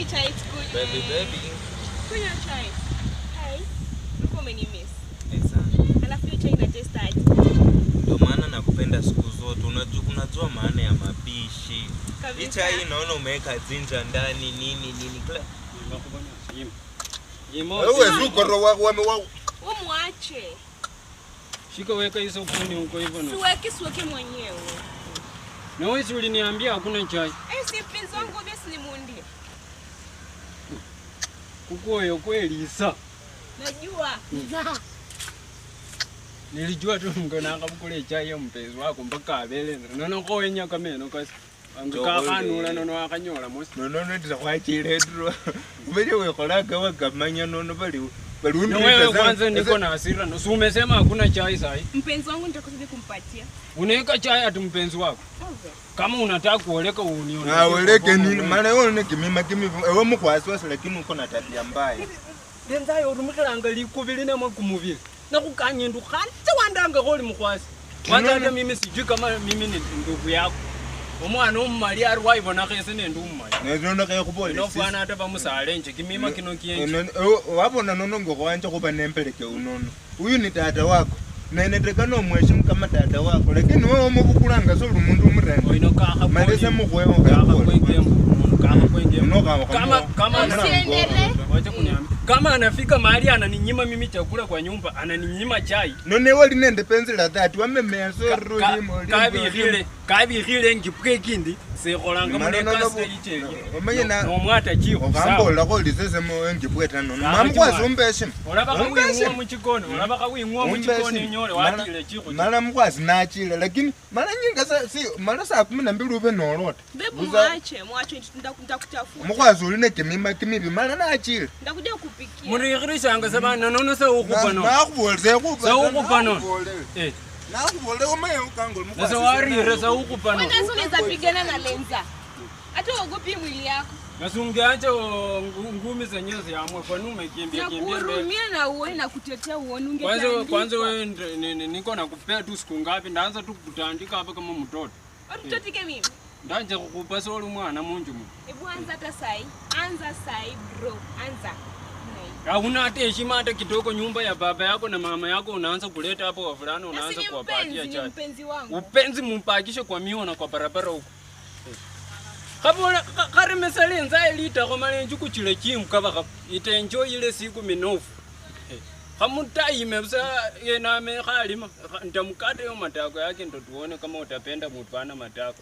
Hii chai tukunywe. Baby, baby. Kunywa chai. Hai. Ulikuwa umenimiss. Eh, sana. Alafu hiyo chai ina taste aje? Ndio maana nakupenda siku zote. Unajua maana ya mapishi. Hii Kabisa. chai naona umeweka ginger ndani nini nini. Kila Wewe zukoro wa wa wa Wewe muache. Shika weka hizo kuni huko hivyo na. Siweke siweke mwenyewe. Na wewe si uliniambia hakuna chai. Eh, si mpenzi wangu obviously nimuundie. Kukuoyo kweli isa. Najua. Nilijua tu mkonanga bukule chai ya mpenzi wako mpaka abele. Nono ko wenya kameno kasi. Angakakhanula nono wakhanyola mosi. Nono ndira khwachiletwa. Umenye wekholaka wakamanya nono bali bali Na wewe kwanza niko na hasira. No, si umesema hakuna chai sahi. Mpenzi wangu nitakuja kumpatia. Unaweka chai ati mpenzi wako. Obvious. Kama unataka kuoleka unione. Ah, weleke nini? Maana wewe ni kimima kimi ewe mukhwasiwasi lakini uko na tabia mbaya. Lenzayo urumikhilanga likubili namwe kumuvili. Nakhukanya ndu khante wandanga kholi mukhwasi. Kwanza hata mimi sijui kama mimi ni ndugu yako. Omwana omumali ari waibonakho ese nende umumali. Nono khekhubole. Nofwana ata bamusalenje kimima kino kienje. Wabona nono ngokhwanja khuba nempeleke unono. Uyu ni tata wako. Neneteka nomweshimu kama tata wako lakini wewe omubukulanga soli umundu umurembe. Oino kakha Malese mukhwewo Kama kama Usiendelee. wacha kuniambia. Kama anafika mahali ananinyima mimi chakula kwa nyumba, ananinyima chai. None wali nende pensila that wamemea so Kabikhile, kabikhile ngipwe kindi sekholanga Mara nono munekasita icheli. omanye na Nomwata chikhu. okambola kholisesemo engibweta nono Kakha mamukhwasi chimwana. umbeshima Olaba khawing'uwa muchikoni, olaba khawing'uwa muchikoni inyole watile chikhu. mala mukhwasi nachile lakini mala nyinga si mala saa 12 ube nolota Babe Buza- muache, muache nitakutafuta. mukhwasi uli nekimima kimibi mala nachile Nitakuja kukupikia. Murikhirishanga sebana nono seukhupa nono. nakhubolese Seukhupa nono. Eh, nakhubole omanye ukangoli nase warire seukhupa nono. Wewe nasi unaweza pigana na Lenza. Hata uogopi mwili yako. Nasungiache ngumi zenyewe ziamwe kwani umekimbia kimbia mbele. Nakuhurumia na uone na kutetea uone Kwanza ungetandikwa. kwanza wewe niko nakupea tu siku ngapi ndaanza tu kutandika hapa kama mtoto. Ututotike mimi. Ndanje kukupa soli mwana munju mu. Hebu anza hata sahi. Anza sahi bro. Anza. Hauna hata heshima hata kidogo. Nyumba ya baba yako na mama yako unaanza kuleta hapo wavulana, Na si unaanza ni kuwapatia mpenzi, ni chai. mpenzi wangu. Upenzi mumpakishe kwa miwa na kwa barabara huko. Khabona kharemesa lenza elitakho malenji kuchile chimukabakha itenjo ile siku minofu. Khamutayime busa yename khalima ntamukate yo matako yake ndo tuone kama utapenda mutwana matako.